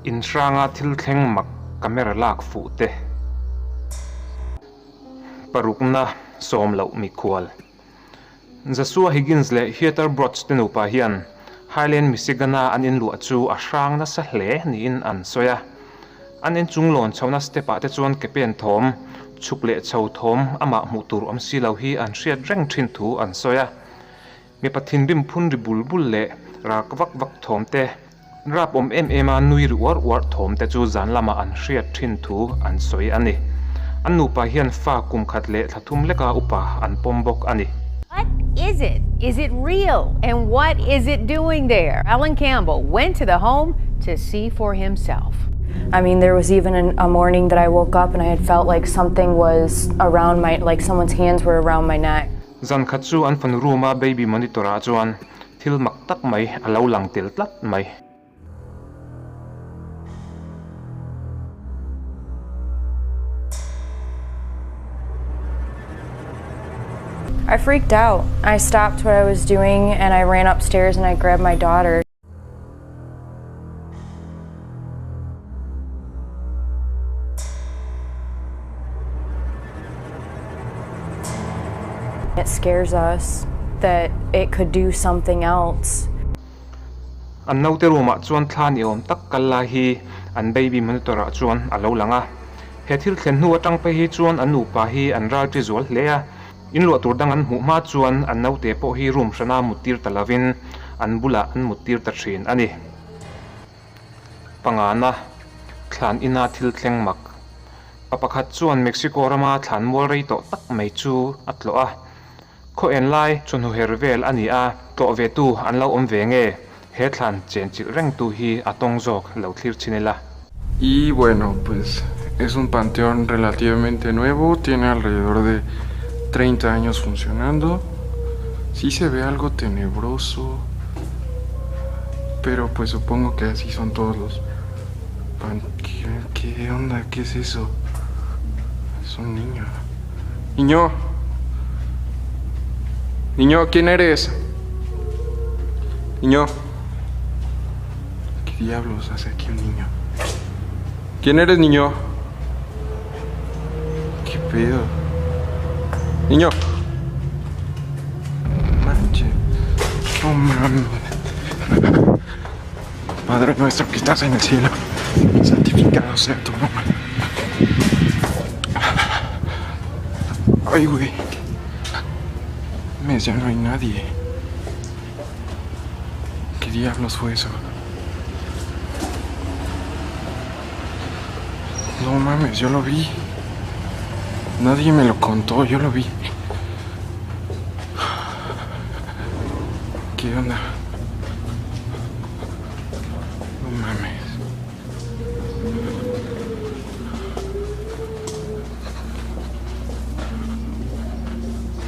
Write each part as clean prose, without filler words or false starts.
In hranga thil thleng mak camera lak fuh te. Parukna sawm loh mikhual. Joshua Higgins leh Heather Broch te nupa hian Highland Michigan-a an inluah chu a hrang nasa hle niin an sawi a. An inchung lawn chhohna step-ah te chuan ke pen thawm, chhuk leh chho thawm amah hmuh tur awm si lo hi an hriat reng thin thu an sawi a. Mipa thinrim phun ri bul bul leh rak vak vak thawm te, rap awm em em a nui ri uar uar thawm te chu zan lamah an hriat thin thu an sawi a ni. An nupa hian fa kum khat leh thla thum leka upa an pawm bawk a ni. What is it? Is it real? And what is it doing there? Alan Campbell went to the home to see for himself. I mean, there was even an, a morning that I woke up and I had felt like something was around my, like someone's hands were around my neck. Zan khat chu an fanu room a baby monitor ah chuan thil mak tak mai a lo lang tel tlat mai. I freaked out. I stopped what I was doing and I ran upstairs and I grabbed my daughter. It scares us that it could do something else. An naute room ah chuan thla ni awm tak kal lai hi an baby monitor ah chuan a lo lang a. He thil thlen hnu atang phei hi chuan an nupa hi an ral ṭi zual hle a. In luah tur dang an hmuh hma chuan an naute pawh hi room hrana muttir ta lovin an bulah an muttir ta ṭhin a ni. Pangana, thlan ina thil thleng mak. Pa pakhat chuan Mexico rama thlan mual rei tawh tak mai chu a tlawh a. Khaw en lai chawhnu her vel a ni a, tlawh ve tu an lo awm ve nge? He thlan chen chilh reng tu hi a tawng zawk lo thlir chhin ila. Y bueno, pues es un panteón relativamente nuevo, tiene alrededor de 30 años funcionando. Sí se ve algo tenebroso, pero pues supongo que así son todos los pan... ¿Qué, qué onda? ¿Qué es eso? Es un niño. Niño. Niño, ¿quién eres? Niño. ¿Qué diablos hace aquí un niño? ¿Quién eres, niño? ¿Qué pedo? Niño. Manche. No mames. Padre nuestro que estás en el cielo, santificado sea tu nombre. Ay, güey. Mes, ya no hay nadie. ¿Qué diablos fue eso? No mames, yo lo vi. Nadie me lo contó, yo lo vi. ¿Qué onda? No mames.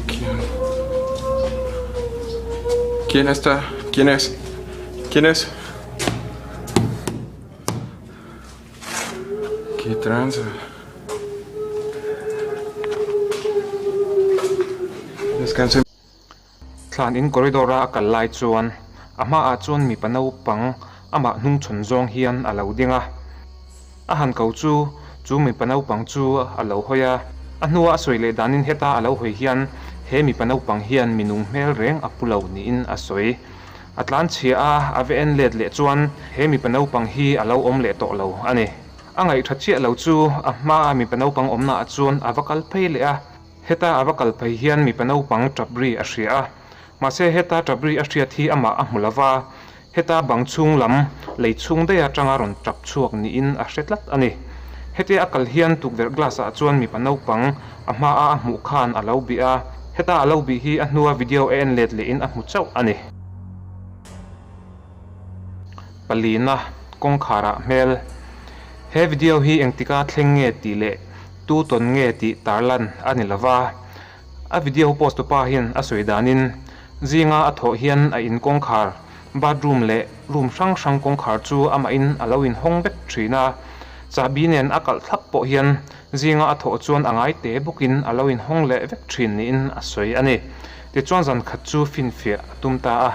¿Quién? ¿Quién está? ¿Quién es? ¿Quién es? ¿Qué tranza? Descanse. Thlan in corridor a a kal lai chuan a hmaah chuan mipa naupang amah hnungchhawn zawng hian a lo ding a. A han ko chu chu mipa naupang chu a lo hawi a. A hnua a sawi leh danin heta a lo hawi hian he mipa naupang hian mi nung hmel reng a pu lo niin a sawi. A tlan chhia a, a va en let leh chuan he mipa naupang hi a lo awm leh tawh lo a ni. A ngaihṭha chiah lo chu a hmaa mipa naupang awmnaah chuan a va kal phei leh a. Heta a va kal phei hian mipa naupang ṭap ri a hria a. Mahse heta ṭap ri a hriat hi amah a hmu lo va, heta bang chhung lam lei chhung daih aṭanga rawn ṭap chhuak niin a hre tlat a ni. Hetia a kal hian tukverh glass ah chuan mipa naupang a hmaa a hmuh khan a lo bih a, heta a lo bih hi a hnua video a en let lehin a hmu chauh a ni. Palina kawngkharah hmel. He video hi engtika thleng nge tih leh tu tawn nge tih tarlan a ni lova. A video post tupa hian a sawi danin zinga a thawh hian a in kawngkhar, bathroom leh room hrang hrang kawngkhar chu amahin a lo inhawng vek thin a. Chahbi nen a kalh thlap pawh hian zinga a thawh chuan a ngai te bawkin a lo inhawng leh vek thin niin a sawi a ni. Tichuan zan khat chu finfiah a tum ta a.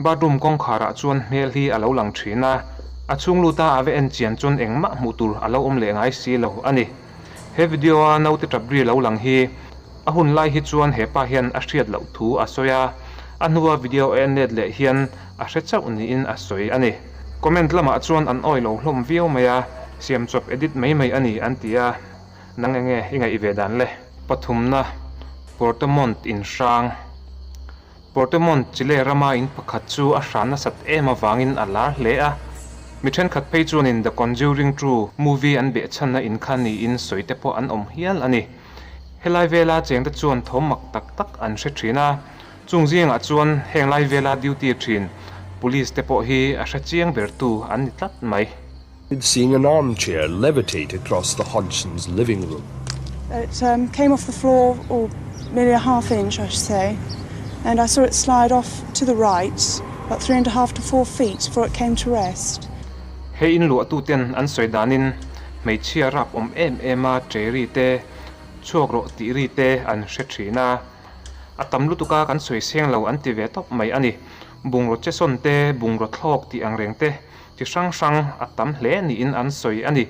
Bathroom kawngkharah chuan hmel hi a lo lang thin a, a chhung luta a va en chian chuan engmah hmuh tur a lo awm leh ngai si lo a ni. He video a naute tap ri lo lang hi a hun lai hi chuan he pa hian a hriat loh thu a sawi a, a hnua video a en let leh hian a hre chauh niin a sawi a ni. Comment lamah chuan an awi lo hlawm viau mai a, siam chawp edit mai mai a ni an ti a, nang enge i ngaih ve dan le? Pathumna, Portemont in hrang. Portemont Chile rama in pakhat chu a hran nasat em avangin a lar hle a, mi thenkhat phei chuanin The Conjuring True movie an behchhanna in kha niin sawi te pawh an awm hial a ni. Helai vela chengte chuan thawm mak tak tak an hre thin a, chung zingah chuan heng lai vela duty thin police te pawh hi a hre chiang bertu an ni tlat mai. Seeing an armchair levitate across the Hodgson's living room. It um, came off the floor, or nearly a half inch, I should say, and I saw it slide off to the right, about 3.5 to 4 feet before it came to rest. He in luahtu ten an sawi danin hmeichhia rap awm em em a che ri te, chhuak rawh tih ri te an hre thin a. A tam lutuk a kan sawi seng lo an ti ve tawp mai a ni. Bungraw che sawn te, bungraw thlawk tih ang reng te Chi hrang hrang a tam hle niin an sawi a ni.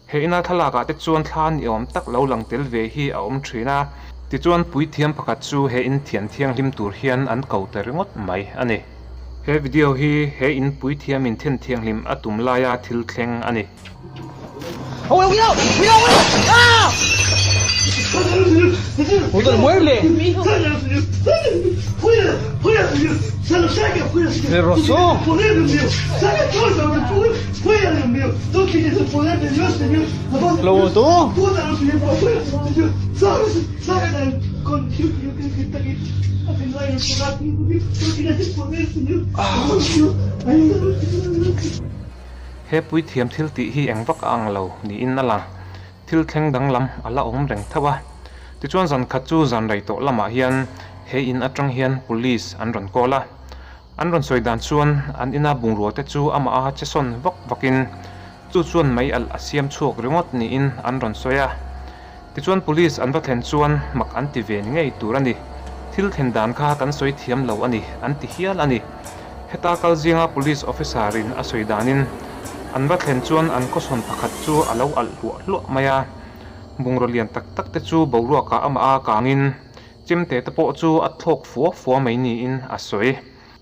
He ina thlalakah te chuan thla ni awm tak lo lang tel ve hi a awm thin a. Tichuan puithiam pakhat chu he in thian thianghlim tur hian an ko ta ringawt mai a ni. He video hi he in puithiam in then thianghlim a tum laia thil thleng a ni. He puithiam thil tih hi eng vak a ang lo niin a lang. Thil thleng danglam a la awm reng tho a. Tichuan zan khat chu zan rei tawh lamah hian he in atang hian police an rawn call a. An rawn sawi dan chuan an ina bungrua te chu amah a che sawn vak vakin chu chuan mei alh a siam chhuak ringawt niin an rawn sawi a. Tichuan police an va thlen chuan mak an ti ve ni ngei tur a ni. Thil thlen dan kha kan sawi thiam lo a ni an ti hial a ni. Heta kal zinga police officer in a sawi danin an va thlen chuan an khawsawn pakhat chu a lo alh hluah hluah mai a. Bungraw lian tak tak te chu boruakah amah a kangin chemte te pawh chu a thlawk fua fua mai niin a sawi.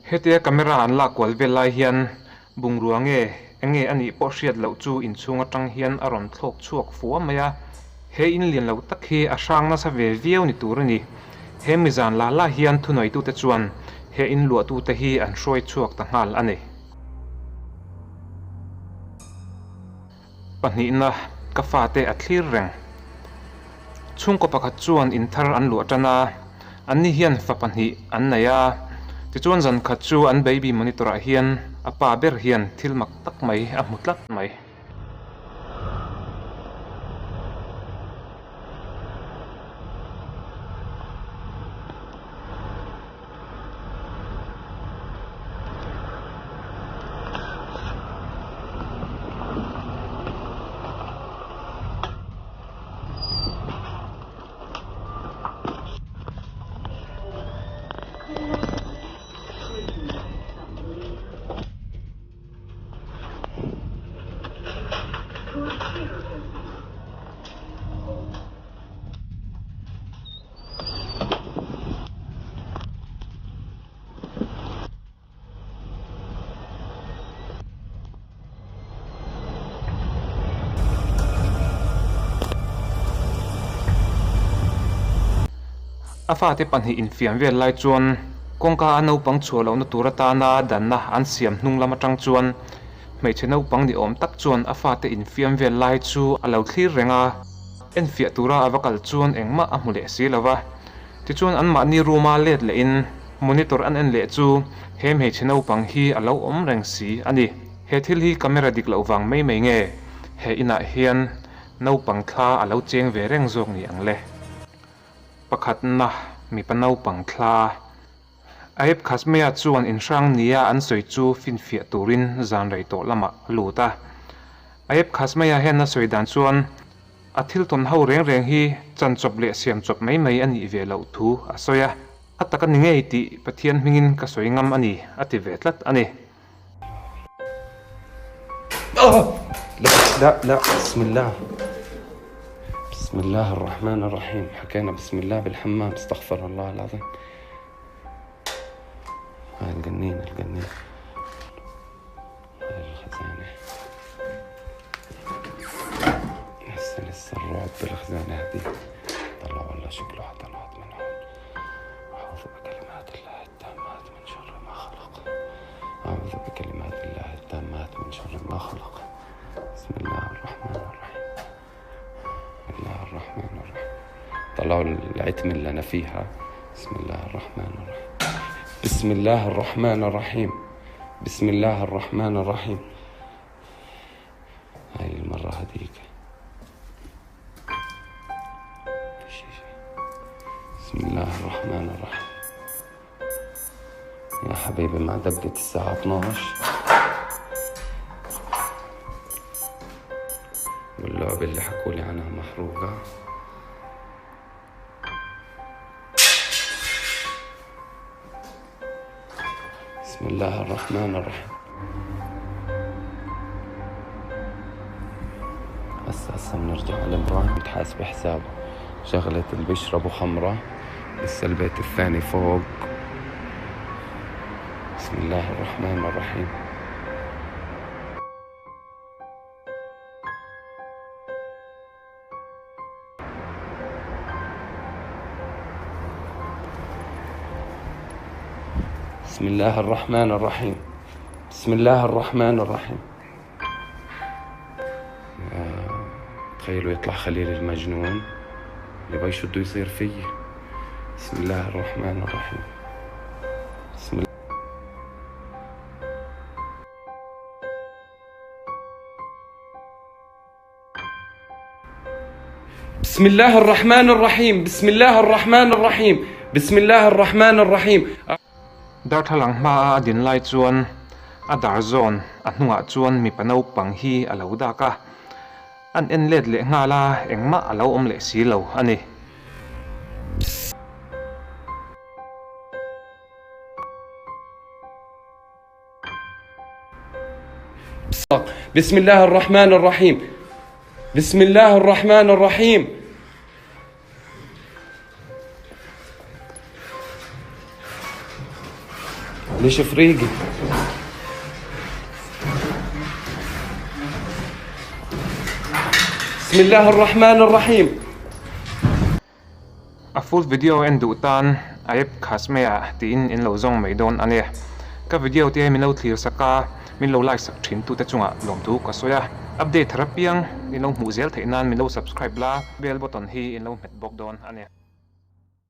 Hetia camera an lak kual vel lai hian Bungrua nge, enge a nih pawh hriat loh chu inchhung atang hian a rawn thlawk chhuak fua mai a. He in lian lo tak hi a hrang nasa ve viau ni tur a ni. He mizan la la hian thunaitute chuan he in luahtute hi an hruai chhuak ta nghal a ni. Pahnihna, ka fate a thlir reng. Chhungkaw pakhat chuan in thar an luah tan a, anni hian fa pahnih an nei a. Tichuan zan khat chu an baby monitor ah hian a pa ber hian thil mak tak mai a hmu tlat mai. A fate pahnih infiam vel lai chuan kawngka a naupang chhuah lohna tur atana danna an siam hnung lam atang chuan hmeichhe naupang ni awm tak chuan a fate infiam vel lai chu a lo thlir reng a. Enfiah tura a va kal chuan engmah a hmu leh si lo va. Tichuan anmahni room-a let lehin monitor an en leh chu he hmeichhe naupang hi a lo awm reng si a ni. He thil hi camera dik loh vang mai mai nge he inah hian naupang thla a lo cheng ve reng zawk ni ang le? Pakhatna mipa naupang thla. Aep Khasmea chuan in hrang nia an sawi chu finfiah turin zan rei tawh lamah a lut a. Aep Khasmea hian a sawi dan chuan a thil tawn ho reng reng hi chan chawp leh siam chawp mai mai a nih ve loh thu a sawi a. A tak a ni ngei tih Pathian hmingin ka sawi ngam a ni, a ti ve tlat a ni. لا لا لا بسم الله بسم الله الرحمن الرحيم حكينا بسم الله بالحمام استغفر الله العظيم هاي القنينة القنينة هاي الخزانة لسه لسه الرعب بالخزانة هذه طلع والله شكله حتى نقعد من هون أعوذ بكلمات الله التامات من شر ما خلق أعوذ بكلمات الله التامات من شر ما خلق بسم الله الرحمن الرحيم بسم الله الرحمن الرحيم طلعوا العتمة اللي أنا فيها بسم الله الرحمن الرحيم بسم الله الرحمن الرحيم بسم الله الرحمن الرحيم هاي المرة هذيك في شي بسم الله الرحمن الرحيم يا حبيبي مع دقة الساعة 12 واللعبة اللي حكولي عنها محروقة بسم الله الرحمن الرحيم هسه هسه بنرجع على الإمران بتحاسب حسابه شغلة اللي بيشربوا خمرة لسه البيت الثاني فوق بسم الله الرحمن الرحيم بسم الله الرحمن الرحيم بسم الله الرحمن الرحيم تخيلوا يطلع خليل المجنون اللي بيشو بده يصير فيي بسم الله الرحمن الرحيم بسم الله بسم الله الرحمن الرحيم بسم الله الرحمن الرحيم بسم الله الرحمن الرحيم Darthlalang hmaa a din lai chuan a dar zawn a hnungah chuan mipa naupang hi a lo dak a, an en let leh nghal a, engmah a lo awm leh si lo a ni. بسم الله الرحمن الرحيم بسم الله الرحمن الرحيم ليش فريقي بسم الله الرحمن الرحيم A full video en duh tan Aep Khasmea tiin in lo zawng mai dawn a ni. Ka video te min lo thlir sak a, min lo like sak thin tute chungah lawmthu ka sawi a. Update thar apiang in lo hmuh zel theih nan min lo subscribe la, bell button hi in lo hmet bawk dawn a ni.